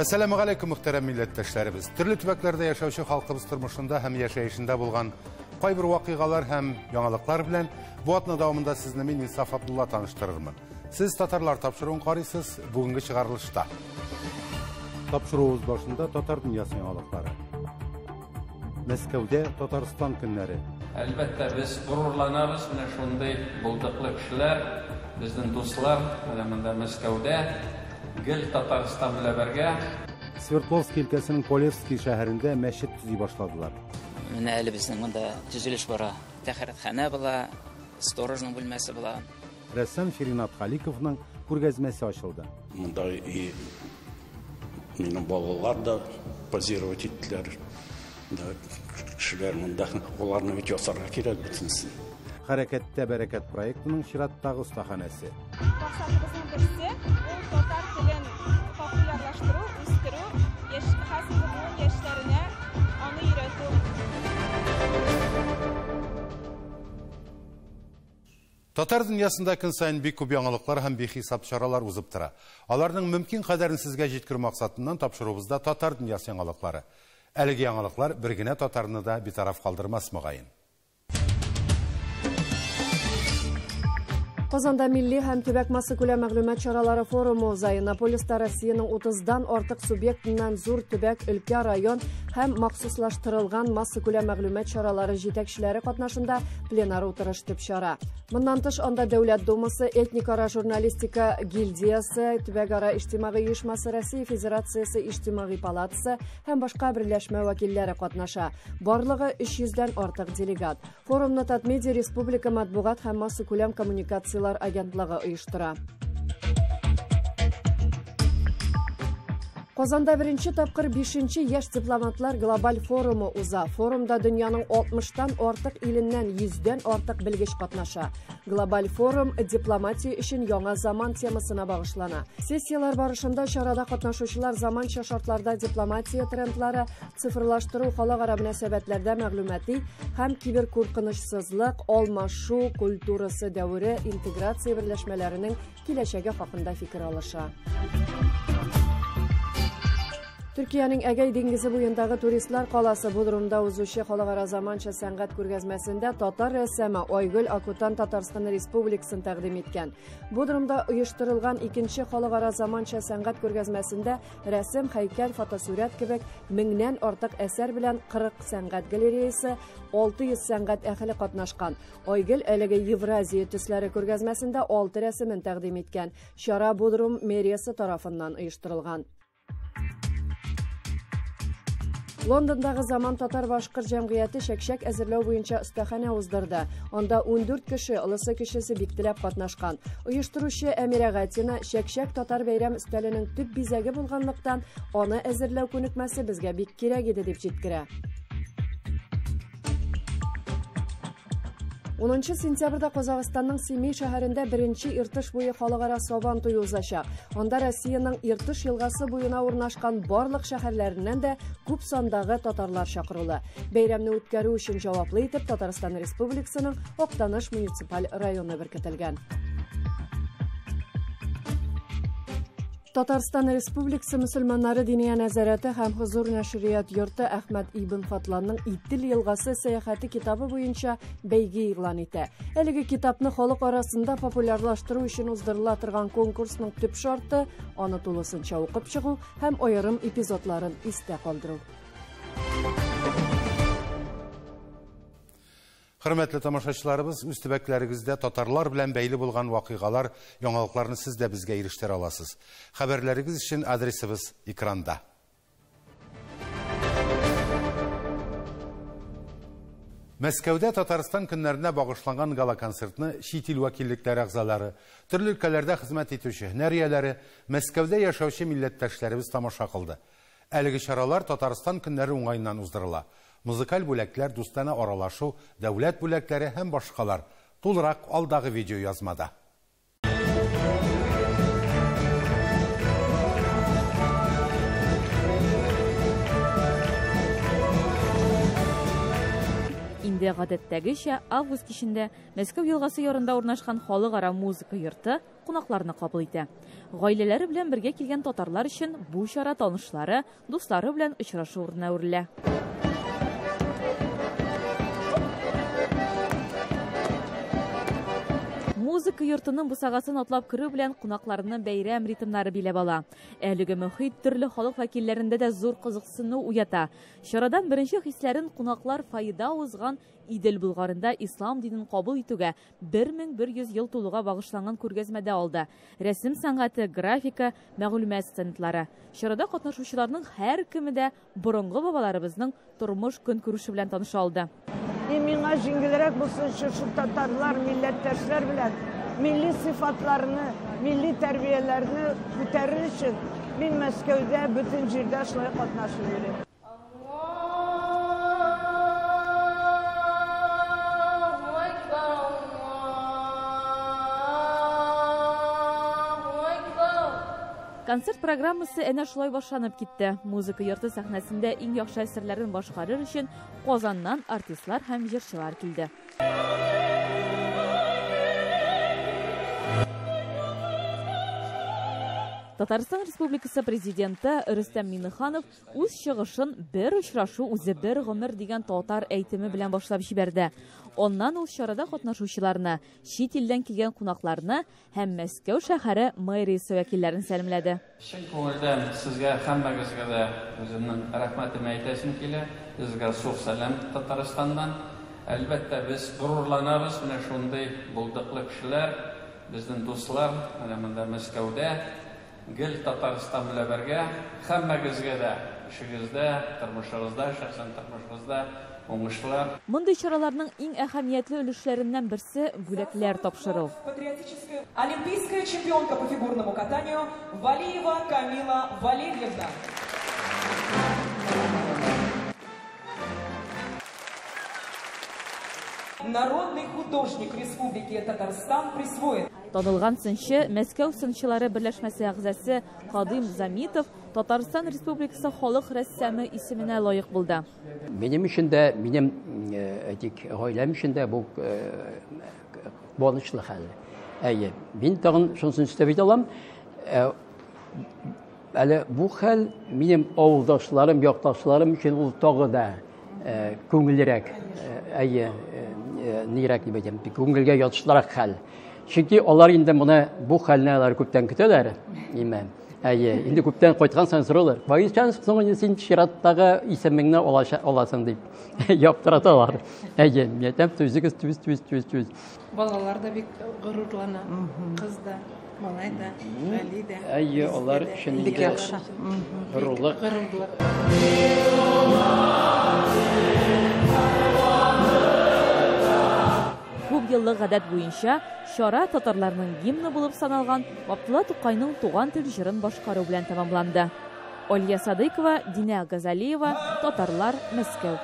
Әссәламү галәйкүм, мөхтәрәм милләттәшләребез. Төрле төбәкләрдә яшәүче халкыбыз тормышында һәм яшәешендә булган кайбер вакыйгалар һәм яңалыклар белән бу атна дәвамында сезне мин Инсаф Абдулла таныштырырмын. Сез татарлар тапшыруын карыйсыз бүгенге чыгарылышта. Тапшыруыбыз башында татар дөньясы яңалыклары. Мәскәүдә Татарстан көннәре. Әлбәттә, без горурланабыз, менә шундый булдыклы кешеләр, безнең дуслар, менә монда Мәскәүдә гел Татарстан белән бергә. Свердловский өлкәсенең Полевский шәһәрендә мәчет төзи башладылар. Менә әле безнең монда төзелеш бара. Тәһарәтханә була, сторожның бүлмәсе була. Рәссам Фиринат Халиковның күргәзмәсе ачылды. Монда и минем балалар да позировать иттеләр. Да, кешеләр монда, аларны бит ясарга кирәк бөтенесен. Хәрәкәттә бәрәкәт проектының чираттагы остаханәсе. Максатыбызның берсе ул татар телен популярлаштыру, үстерү, хәзерге буын яшьләренә аны өйрәтү. Татар дөньясында көн саен бик күп яңалыклар һәм бихисап чаралар узып тора. Аларның мөмкин кадәрен сезгә җиткерү максатыннан тапшыруыбызда татар дөньясы яңалыклары. Әлеге яңалыклар бер генә татарны да битараф калдырмас мөгаен. Казанда милли һәм төбәк массакүләм мәгълүмат чаралары форумы уза. Иннополиста Россиянең 30-дан артык субъектыннан зур төбәк, өлкә, район һәм махсуслаштырылган массакүләм мәгълүмат чаралары җитәкчеләре катнашында пленар утырыш төп чара. Моннан тыш анда Дәүләт Думасы, этникара журналистика гильдиясе, төбәкара иҗтимагый оешмасы, Россия Федерациясе иҗтимагый палатасы һәм башка берләшмә вәкилләре катнаша. Барлыгы 300-дән артык делегат. Форумны Татмедиа Республика матбугат һәм массакүләм коммуникацияләр агентлыгы оештыра. Казанда беренче тапкыр 5-нче яшь дипломатлар глобаль форумы уза. Форумда дөньяның 60-тан артык иленнән 100-дән артык белгеч катнаша. Глобаль форум дипломатия өчен яңа заман темасына багышлана. Сессияләр барышында чарада катнашучылар заманча шартларда дипломатия трендлары, цифрлаштыру, халыкара мөнәсәбәтләрдә мәгълүмати һәм киберкуркынычсызлык, алмашу культурасы дәвере, интеграция берләшмәләренең киләчәге хакында фикер алыша. Төркиянең Әгәй диңгезе буендагы туристлар каласы Бодрумда узучы халыкара заманча сәнгать күргәзмәсендә татар рәссамы Айгөл Акутан Татарстан Республикасын тәкъдим иткән. Бодрумда оештырылган икенче халыкара заманча сәнгать күргәзмәсендә рәсем, һәйкәл, фотосурәт кебек 1000-нән артык әсәр белән 40 сәнгать галереясы, 600 сәнгать әһеле катнашкан. Айгөл әлеге Евразия төсләре күргәзмәсендә 6 рәсемен тәкъдим иткән. Чара Бодрум мэриясе тарафыннан оештырылган. Лондондагы Заман татар башкорт җәмгыяте чәкчәк әзерләү буенча остаханә уздырды. Анда 14 кеше, олысы кечесе бик теләп катнашкан. Оештыручы Әмирә Гатина чәкчәк татар бәйрәм өстәленең төп бизәге булганлыктан, аны әзерләү күнекмәсе безгә бик кирәк иде дип җиткерә. 10 сентябрьдә Казахстанның Семей шәһәрендә беренче Иртыш буе халыкара сабан туе узачак. Анда Россиянең Иртыш елгасы буена урнашкан барлык шәһәрләреннән дә күп сандагы татарлар чакырулы. Бәйрәмне үткәрү өчен җаваплы итеп Татарстан Республикасының Актаныш муниципаль районы беркетелгән. Татарстан Республикасы мөселманнары диния нәзарәте һәм Хузур нәшрият йорты Әхмәд ибн Фатланның Итил елгасы сәяхәте китабы буенча бәйге игълан итә. Әлеге китапны халык арасында популярлаштыру өчен уздырыла торган конкурсның төп шарты аны тулысынча укып чыгу һәм аерым эпизодларын истә калдыру. Хөрмәтле тамашачыларыбыз, үз төбәкләрегездә татарлар белән бәйле булган вакыйгалар, яңалыкларны сез дә безгә ирештерә аласыз. Хәбәрләрегез өчен адресыбыз экранда. Мәскәүдә Татарстан көннәренә багышланган гала-концертны чит ил вәкиллекләре әгъзалары, төрле өлкәләрдә хезмәт итүче һөнәр ияләре, Мәскәүдә яшәүче милләттәшләребез тамаша кылды. Әлеге чаралар Татарстан көннәре уңаеннан уздырыла. Музыкаль бүләкләр, дустанә аралашу, дәүләт бүләкләре һәм башкалар. Тулырак алдагы видео язмада. Инде гадәттәгечә, август кичендә Мәскәү елгасы ярында урнашкан Халыкара музыка йорты кунакларны кабул итә. Гаиләләре белән бергә килгән татарлар өчен бу чара танышлары, дуслары белән очрашу урынына әверелә. Музыка йортының бусагасын атлап керү белән кунакларны бәйрәм ритмнары биләп ала. Әлеге мөхит төрле халык вәкилләрендә дә зур кызыксыну уята. Чарадан беренче хисләрен кунаклар фойеда узган Идел Болгарында ислам динен кабул итүгә 1100 ел тулуга багышланган күргәзмәдә алды. Рәсем сәнгате, графика, мәгълүмат стендлары. Чарада катнашучыларның һәркеме дә борынгы бабаларыбызның тормыш көнкүреше белән таныша алды. И миңа җиңелрәк булсын өчен шул татарлар, милләттәшләр белән милли сыйфатларны, милли тәрбияләрне күтәрер өчен мин Мәскәүдә бөтен җирдә шулай катнашып йөрим. Концерт программасы әнә шулай башланып китте. Музыка йорты сәхнәсендә иң яхшы әсәрләрен башкарыр өчен Казаннан артистлар һәм җырчылар килде. Татарстан Республикасы президенты Рөстәм Миңнеханов үз чыгышын бер очрашу үзе бер гомер дигән татар әйтеме белән башлап җибәрде. Аннан ул чарада катнашучыларны, чит илдән килгән кунакларны һәм Мәскәү шәһәре мэриясе вәкилләрен сәламләде. Чын күңелдән сезгә һәммәгезгә дә үземнең рәхмәтемне әйтәсем килә. Сезгә зур сәлам Татарстаннан. Әлбәттә, без горурланабыз менә шундый булдыклы кешеләр, безнең дуслар, менә монда Мәскәүдә. Гел Татарстан белән бергә, һәммәгезгә дә эшегездә, тормышыгызда, шәхсән тормышыгызда уңышлар. Мондый чараларның иң әһәмиятле өлешләреннән берсе бүләкләр тапшыру. Патриотическая олимпийская чемпионка по фигурному катанию Валиева Камила Валерьевна. Народный художник Республики Татарстан присвоен. Танылган сынчы, Мәскәү сынчылары берләшмәсе әгъзасы Кадыйм Замитов Татарстан Республикасы халык рәссамы исеменә лаек булды. Минем өчен дә, минем әйтик, гаиләм өчен дә бу куанычлы хәл. Әйе, мин тагын шунысын өстәп әйтә алам. Әле бу хәл минем авылдашларым, якташларым өчен ул тагы да күңеллерәк, әйе, нирәк дип әйтәм, күңелгә ятышлырак хәл. Чөнки алар инде моны, бу хәлне алар күптән көтәләр, име. Әйе, инде күптән кайткан саен сорыйлар. Кайчан соң инде син чираттагы исемеңне аласың дип яптыраталар. Әйе, мин әйтәм, түзегез, түз, түз, түз, түз. Балалар да бик горурлана, кыз да, малай да, Гали дә. Әйе, алар өчен бик яхшы. Горурлык. Горурлык. Күп еллык гадәт буенча чара татарларның гимны булып саналган Габдулла Тукайның Туган тел җырын башкару белән тәмамланды. Алия Садыйкова, Динә Газалиева, Татарлар, Мәскәү.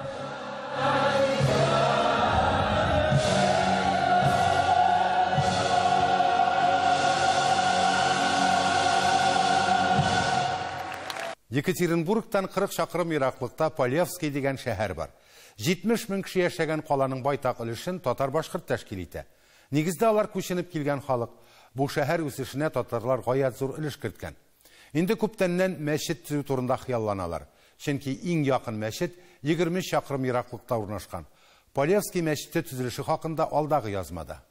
Екатеринбургтан 40 чакрым ераклыкта Полевский дигән шәһәр бар. 70 мең кеше яшәгән каланың байтак өлешен татар-башкорт тәшкил итә. Нигездә алар күченеп килгән халык. Бу шәһәр үсешенә татарлар гаять зур өлеш керткән. Инде күптәннән мәчет төзү турында хыялланалар. Чөнки иң якын мәчет 20 чакрым ераклыкта урнашкан. Полевский мәчете төзелеше хакында алдагы язмада.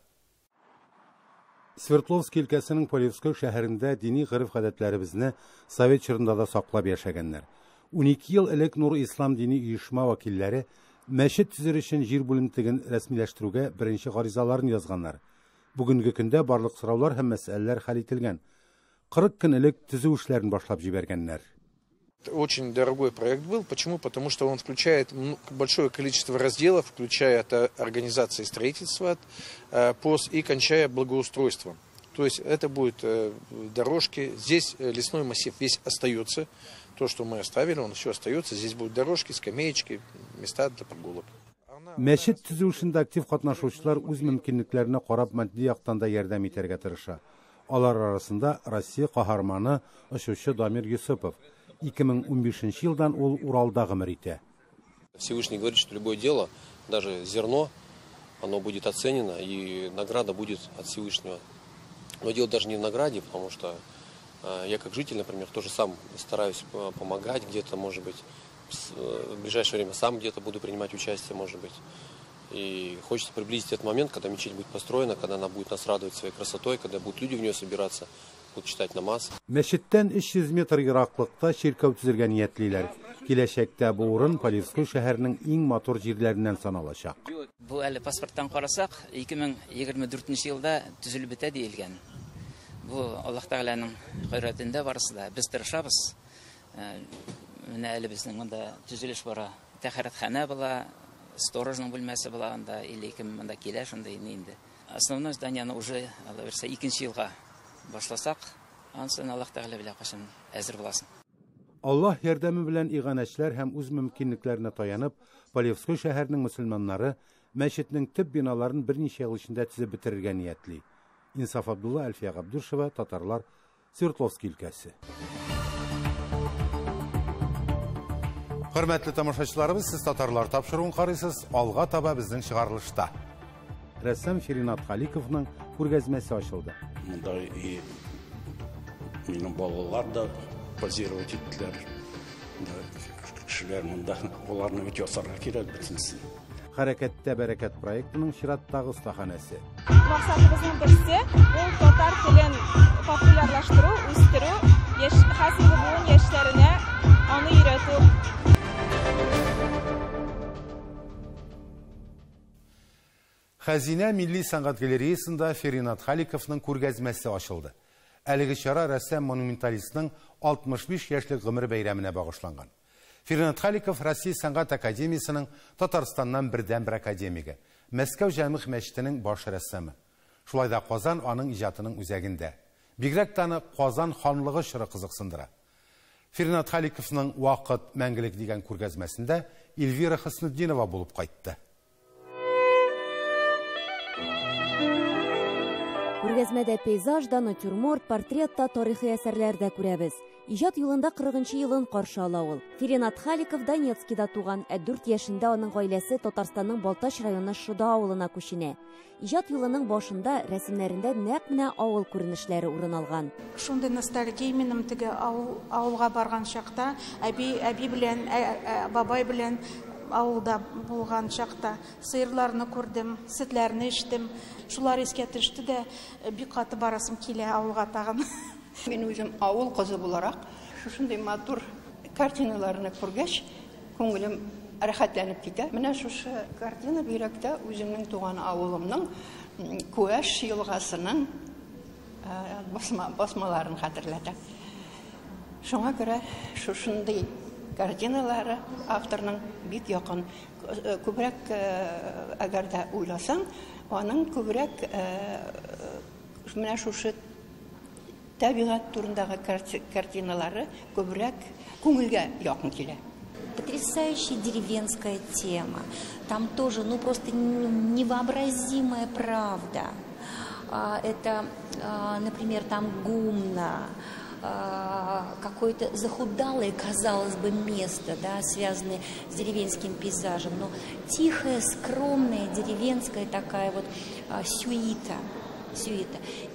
Свердловский өлкәсенең Полевской шәһәрендә дини гореф-гадәтләребезне совет чорында да саклап яшәгәннәр. 12 ел элек Нур Ислам дини оешма вәкилләре мәчет төзер өчен җир бүлемтеген рәсмиләштерүгә беренче гаризаларын язганнар. Бүгенге көндә барлык сораулар һәм мәсьәләләр хәл ителгән. 40 көн элек төзү эшләрен башлап җибәргәннәр. Очень дорогой проект был. Почему? Потому что он включает большое количество разделов, включая от организации строительства, от ПОС и кончая благоустройством. То есть это будут дорожки. Здесь лесной массив весь остается. То, что мы оставили, он все остается. Здесь будут дорожки, скамеечки, места для прогулок. Мәчет төзү эшендә актив катнашучылар үз мөмкинлекләренә карап матди яктан да ярдәм итәргә тырыша. Алар арасында Россия каһарманы очучы Дамир Юсупов. 2015 елдан ул Уралда гомер итә. Всевышний говорит, что любое дело, даже зерно, оно будет оценено, и награда будет от Всевышнего. Но дело даже не в награде, потому что я как житель, например, тоже сам стараюсь помогать где-то, может быть, в ближайшее время сам где-то буду принимать участие, может быть. И хочется приблизить этот момент, когда мечеть будет построена, когда она будет нас радовать своей красотой, когда будут люди в нее собираться, будут читать намаз. Мәчеттән 300 метр ераклыкта чиркәү төзергә ниятлиләр. Киләчәктә бу урын Полевской шәһәренең иң матур җирләреннән саналачак. Бу әле паспорттан карасак, 2024 елда төзелеп бетә диелгән. Бу Аллаһ Тәгаләнең кодрәтендә барысы да. Без тырышабыз. Менә әле безнең монда төзелеш бара. Тәһарәтханә була, сторожның бүлмәсе була анда, или кем монда килә шунда инде. Основной зданиены уже, Алла бирсә, икенче елга башласак, ансын Аллаһ Тәгалә белә кайчан әзер буласың. Аллаһ ярдәме белән иганәчеләр һәм үз мөмкинлекләренә таянып, Полевской шәһәренең мөселманнары мәчетнең төп биналарын берничә ел эчендә төзеп бетерергә ниятли. Инсаф Абдулла, Әлфия Габдушева, Татарлар, Свердловский өлкәсе. Хөрмәтле тамашачыларыбыз, сез Татарлар тапшыруын карыйсыз, алга таба безнең чыгарылышта. Рәссам Феринат Халиковның күргәзмәсе ачылды. Монда и минем балалар да позировать иттеләр. Кешеләр монда, аларны бит ясарга кирәк бөтенесен. Хәрәкәттә бәрәкәт проектының чираттагы остаханәсе. Максатыбызның берсе ул татар телен популярлаштыру, үстерү, хәзерге буын яшьләренә аны өйрәтү. Хәзинә милли сәнгать галереясында Феринат Халиковның күргәзмәсе ачылды. Әлеге чара рәссам-монументалистның 65 яшьлек гомер бәйрәменә багышланган. Феринат Халиков Россия сәнгать академиясының Татарстаннан бердәнбер академигы, Мәскәү Җәмигъ мәчетенең баш рәссамы. Шулай да Казан аның иҗатының үзәгендә. Бигрәк тә аны Казан ханлыгы чоры кызыксындыра. Феринат Халиковның Вакыт мәңгелек дигән күргәзмәсендә Эльвира Хөснетдинова булып кайтты. Күргәзмәдә пейзаж да, натюрморт, портрет та, тарихи әсәрләр дә күрәбез. Иҗат юлында 40 елын каршы ала ул. Феринат Халиков Донецкида туган, ә 4 яшендә аның гаиләсе Татарстанның Балтач районы Шода авылына күченә. Иҗат юлының башында рәсемнәрендә нәкъ менә авыл күренешләре урын алган. Шундый ностальгия минем теге авылга барган чакта, әби белән, бабай белән авылда булган чакта сыерларны күрдем, сөтләрне эчтем. Шулар искә төште дә, бик каты барасым килә авылга тагын. Мин үзем авыл кызы буларак, шушындый матур картиналарны күргәч, күңелем рәхәтләнеп китә. Менә шушы картина бигрәк тә үземнең туган авылымның Күәш елгасының басмаларын хәтерләтә. Шуңа күрә шушындый картиналары авторның бик якын. Күбрәк, әгәр дә уйласаң, аның күбрәк менә шушы табигать турындагы картиналары күбрәк күңелгә якын килә. Потрясающая деревенская тема. Там тоже, ну, просто невообразимая правда. Это, например, там гумна, какое-то захудалое, казалось бы, место, да, связанное с деревенским пейзажем, но тихая, скромная деревенская такая вот сюита.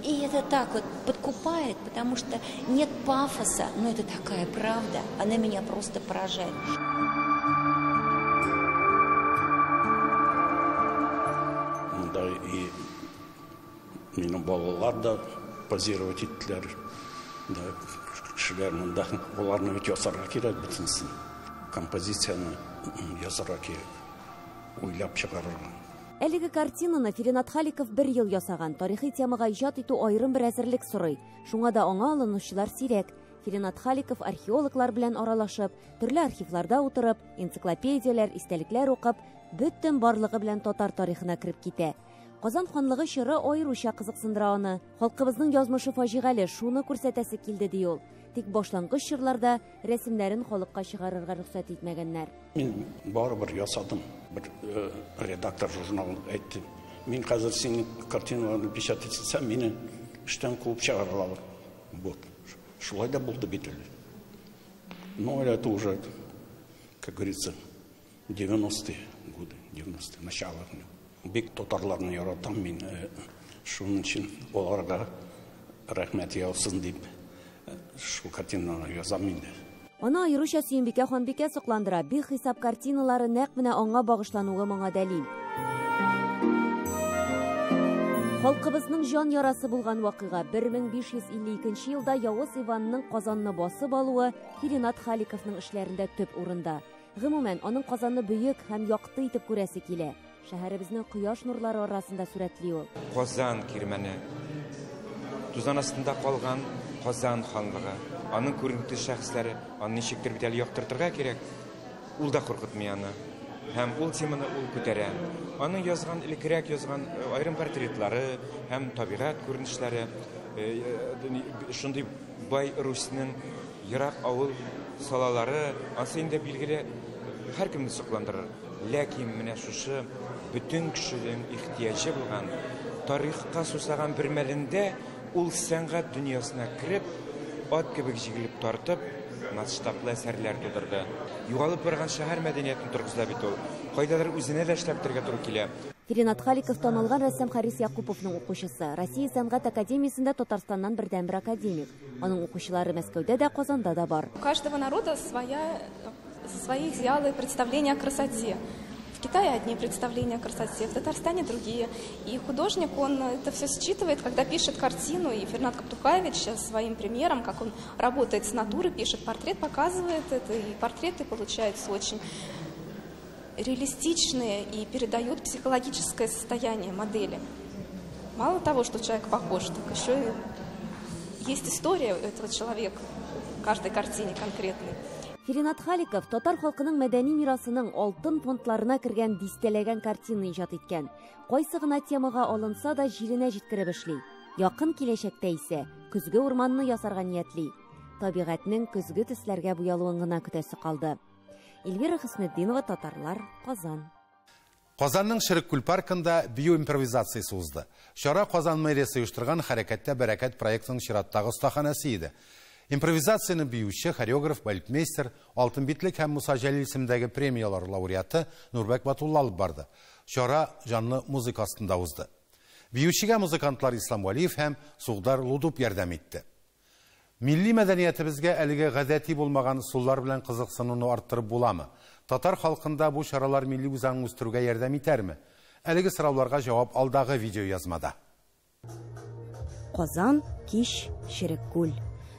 И это так вот подкупает, потому что нет пафоса, но это такая правда, она меня просто поражает. Да, и минем балалар да позировать иттеләр. Да, кешеләр монда, аларны бит ясарга кирәк бөтенесен. Композицияне ясарга кирәк, уйлап чыгарырга. Әлеге картинаны Феринат Халиков бер ел ясаган. Тарихи темага иҗат итү аерым бер әзерлек сорый. Шуңа да аңа алынучылар сирәк. Феринат Халиков археологлар белән аралашып, төрле архивларда утырып, энциклопедияләр, истәлекләр укып, бөтен барлыгы белән татар тарихына кереп китә. Казан ханлыгы чоры аеруча кызыксындыра аны. Халкыбызның язмышы фаҗигале, шуны күрсәтәсе килде, ди ул. Тик башлангыч чорларда рәсемнәрен халыкка чыгарырга рөхсәт итмәгәннәр. Мин барыбер ясадым. Бер редактор журнал әйтте. Мин хәзер синең картиналарны печатать итсәм, мине эштән куып чыгаралар. Вот. Шулай да булды бит әле. Но это уже, как говорится, 90-е годы, 90-е, начало. Бик татарларны яратам мин. Шуның өчен аларга рәхмәт яусын дип шул картинаны язам инде. Аны аеруча Сөембикә ханбикә сокландыра. Бихисап картиналары нәкъ менә аңа багышлануы моңа дәлил. Халкыбызның җан ярасы булган вакыйга 1552 елда Явыз Иванның Казанны басып алуы Фиринат Халиковның эшләрендә төп урында. Гомумән, аның Казанны бөек һәм якты итеп күрәсе килә. Шәһәребезне кояш нурлары арасында сурәтли ул. Казан кирмәне, тузан астында калган Казан ханлыгы, аның күренекле шәхесләре, аны ничектер бит әле яктыртырга кирәк. Ул да куркытмый аны. Һәм ул теманы ул күтәрә. Аның язган, элеккерәк язган аерым портретлары һәм табигать күренешләре, шундый бай Русьның ерак авыл салалары, ансы инде билгеле һәркемне сокландырыр. Ләкин менә шушы бөтен кешенең ихтыяҗы булган, тарихка сусаган бер мәлендә ул сәнгать дөньясына кереп, ат кебек җигелеп тартып, масштаблы әсәрләр тудырды. Югалып барган шәһәр мәдәниятен торгыза бит ул. Кайдадыр үзенә дә эшләп бетерергә туры килә. Фиринат Халиков танылган рәссам Харис Якуповның укучысы. Россия сәнгать академиясендә Татарстаннан бердәнбер академик. Аның укучылары Мәскәүдә дә, Казанда да бар. У каждого народа свои идеалы, представления о красоте. В Китае одни представления о красоте, в Татарстане другие. И художник, он это все считывает, когда пишет картину. И Фернат Габдухаевич своим примером, как он работает с натурой, пишет портрет, показывает это. И портреты получаются очень реалистичные и передают психологическое состояние модели. Мало того, что человек похож, так еще и есть история этого человека в каждой картине конкретной. Фиринат Халиков татар халкының мәдәни мирасының алтын фондларына кергән дистәләгән картина иҗат иткән. Кайсы гына темага алынса да җиренә җиткереп эшли. Якын киләчәктә исә көзге урманны ясарга ниятли. Табигатьнең көзге төсләргә буялуын гына көтәсе калды. Эльвира Хөснетдинова, Татарлар, Казан. Казанның Ширеккүл паркында бию импровизациясе узды. Чара Казан мэриясе оештырган Хәрәкәттә бәрәкәт проектының чираттагы остаханәсе иде. Импровизацияне биюче, хореограф, балетмейстер, Алтын битлек һәм Муса Җәлил исемендәге премиялар лауреаты Нурбәк Батулла алып барды. Чара җанлы музыка астында узды. Биючегә музыкантлар Ислам Вәлиев һәм Сугдар Лудуп ярдәм итте. Милли мәдәниятебезгә әлеге гадәти булмаган ысуллар белән кызыксынуны арттырып буламы? Татар халкында бу чаралар милли үзаңны үстерүгә ярдәм итәрме? Әлеге сорауларга җавап алдагы видеоязмада. Казан, кич, Ширеккүл.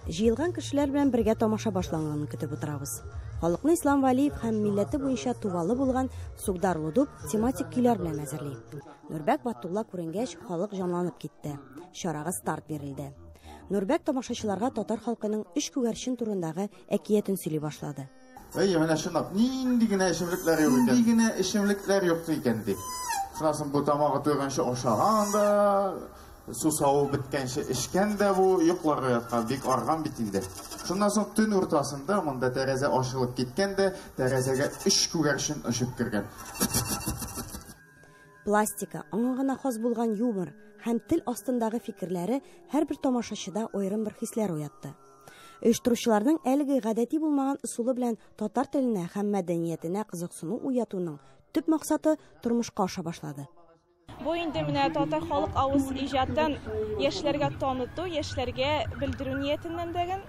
Җыелган кешеләр белән бергә тамаша башланганын көтеп утырабыз. Халыкны Ислам Вәлиев һәм милләте буенча тувалы булган Сугдар Лудуп тематик көйләр белән әзерли. Нурбәк Батулла күренгәч, халык җанланып китте. Чарага старт бирелде. Нурбәк тамашачыларга татар халкының өч күгәрчен турындагы әкиятен сөйли башлады. Әйе, менә чынлап, нинди генә эчемлекләр юк икән. Нинди генә эчемлекләр юк икән ди. Шуннан соң бу тамагы туйганчы ашаган да, сусавы беткәнче эчкән дә бу, йокларга яткан, бик арган бит инде. Шуннан соң төн уртасында монда тәрәзә ачылып киткән дә, тәрәзәгә өч күгәрчен очып кергән. Пластика, аңа гына хас булган юмор һәм тел астындагы фикерләре һәрбер тамашачыда аерым бер хисләр уятты. Оештыручыларның әлеге гадәти булмаган ысулы белән татар теленә һәм мәдәниятенә кызыксыну уятуның төп максаты тормышка аша башлады. Бу инде менә татар халык авыз иҗатын яшьләргә таныту, яшьләргә белдерү ниятеннән дәген.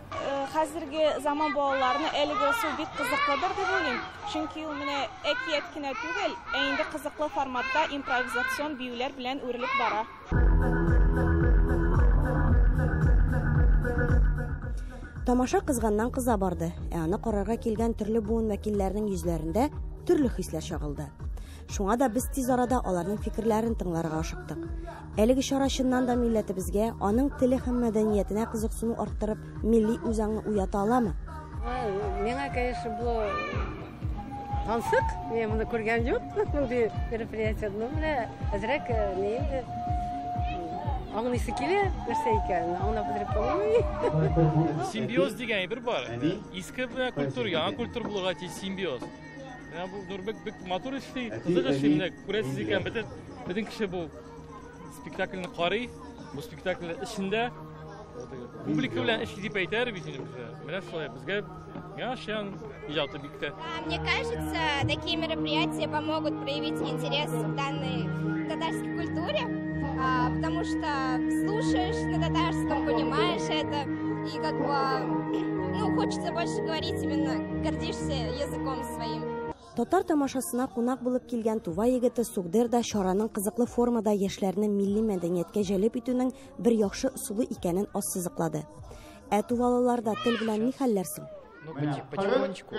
Хәзерге заман балаларына әлеге ысул бик кызыклыдыр дип уйлыйм. Чөнки ул менә әкият кенә түгел, ә инде кызыклы форматта импровизацион биюләр белән үрелеп бара. Тамаша кызганнан кыза барды, ә аны карарга килгән төрле буын вәкилләренең йөзләрендә төрле хисләр чагылды. Шуңа да без тиз арада аларның фикерләрен тыңларга ашыктык. Әлеге чара чыннан да милләтебезгә, аның теле һәм мәдәниятенә кызыксыну арттырып, милли үзаңны уята аламы? Миңа, конечно, бу тансык, мин моны күргән юк, мондый мероприятие. Ну, менә әзрәк ни инде аңлыйсы килә, нәрсә икәнен аңлап бетереп булмый. Симбиоз дигән әйбер бар. Иске белән культура, яңа культура булырга тиеш симбиоз. Менә бу Нурбек бик матур эшли, кызык эшли, менә күрәсез икән, бөтен кеше бу спектакльне карый, бу спектакль эчендә Публика белән эш дип әйтәр бит инде безгә. Менә шулай безгә яшән иҗаты бик тә. Мне кажется, такие мероприятия помогут проявить интерес к данной татарской культуре, потому что слушаешь на татарском, понимаешь это, и как бы, ну, хочется больше говорить именно, гордишься языком своим. Татар тамашасына кунак булып килгән Тува егете Сугдер да чараның кызыклы формада яшьләрне милли мәдәнияткә җәлеп итүнең бер яхшы ысулы икәнен ассызыклады. Ә тувалыларда тел белән ни хәлләр соң? Ну, потихонечку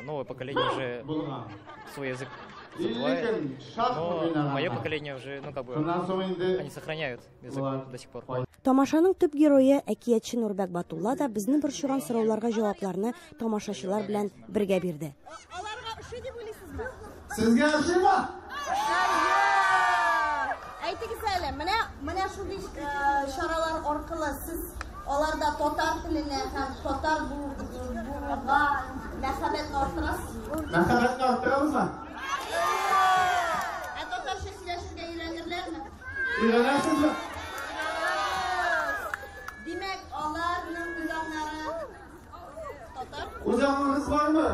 новое поколение уже свой язык забывает, но мое поколение уже, ну, как бы, они сохраняют язык до сих пор. Тамашаның төп герое әкиятче Нурбәк Батулла да безне борчыган сорауларга җавапларны тамашачылар белән бергә бирде. Аларга ошый дип уйлыйсызмы? Сезгә ошыймы? Әйтегез әле, менә менә шундый чаралар аркылы сез аларда татар теленә һәм татар булуга мәхәббәтне арттырасызмы? Мәхәббәтне арттырабызмы? Ә татарча сөйләшергә өйрәнерләрме? Өйрәнәсезме? Димәк, аларның үзаңнары татар? Үзаңыгыз бармы?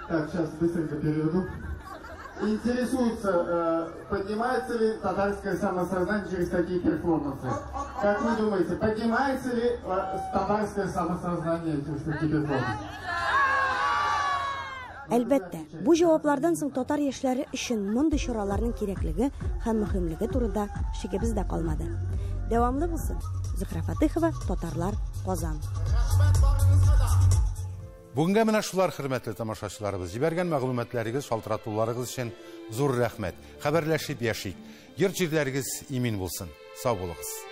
Так, сейчас быстренько переведу. Интересуется, поднимается ли татарское самосознание через такие перформансы? Как вы думаете, поднимается ли татарское самосознание через такие перформансы? Әлбәттә, бу җаваплардан соң татар яшьләре өчен мондый чараларның кирәклеге һәм мөһимлеге турында шигебез дә калмады. Дәвамлы булсын. Зөһрә Фатыхова, Татарлар, Казан. Бүгенгә менә шулар, хөрмәтле тамашачыларыбыз. Җибәргән мәгълүматларыгыз, шалтыратуларыгыз өчен зур рәхмәт. Хәбәрләшеп яшик. Йорт җирләрегез имин булсын. Сау булыгыз.